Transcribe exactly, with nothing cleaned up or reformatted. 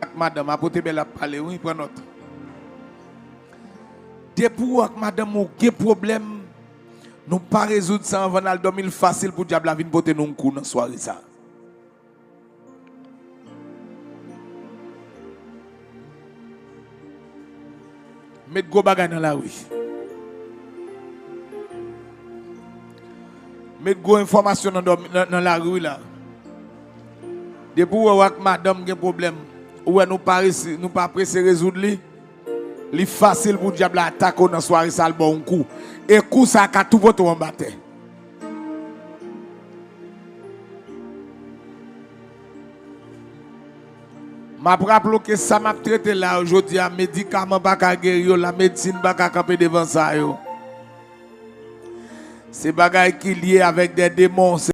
ak madanm, Apot Ebè l ap pale, wi, pran nòt. Depi ou ak madanm ou gen pwoblèm, nou pa rezoud sa anvan n al dòmi, l fasil pou dyab la vin pote nou yon kou nan sware sa. Met gwo bagay nan lari. Met gwo enfòmasyon nan, dòmi- nan, nan lari wi la. Depi w wè w ak madanm gen pwoblèm, ou wè nou pa resi, nou pa prese rezoud li, li fasil pou dyab la atake w nan sware sa, l ba w yon kou. E kou sa a ka tou pote w anba tè. M ap raple w ke sa m ap trete la yo jodi a, medikaman pa ka geri yo, lamedsin pa ka kanpe devan sa yo. Se bagay ki lye avèk de demon,